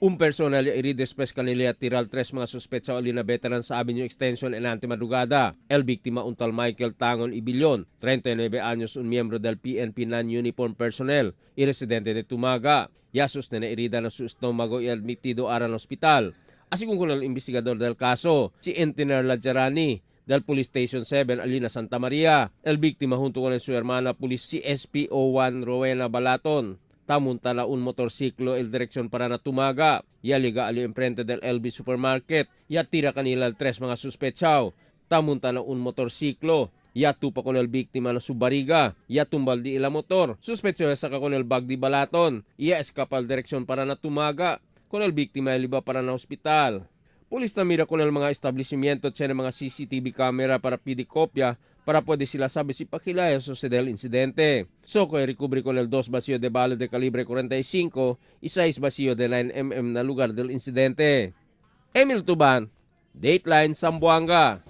Un persona li iri después kanila tiral tres mga suspetsa ali na veteran sa Avenue Extension en ante madrugada. El víctima un tal Michael Tangon Ibilyon, 39 años, un miembro del PNP non-uniform personnel y residente de Tumaga. Yasus na nairida na su estómago y admitido aran hospital. Asigun con el investigador del caso, si Entener Lajarani, del Police Station 7, Alina Santa Maria. El víctima junto con su hermana police si SPO1 Rowena Balaton. Tamunta na un motorsiklo el direksyon para na Tumaga. Yaliga ali enfrente del LB Supermarket. Ya tira kanila el tres mga suspetsaw. Tamunta na un motorsiklo. Ya tupa con el víctima na subariga. Ya tumbal di ila motor. Suspetsaw saka con el bag di Balaton. Ya escapa al direksyon para na Tumaga. Con el víctima eliba para na hospital. Pulis na mira con el mga establishmento at mga CCTV camera para pidi kopya para pwede sila sabi si pakilaya sucede el incidente. Soko ay recovery con el dos vacío de bala de calibre 45 y 6 vacío de 9 mm na lugar del incidente. Emil Tuban, Dateline Zamboanga.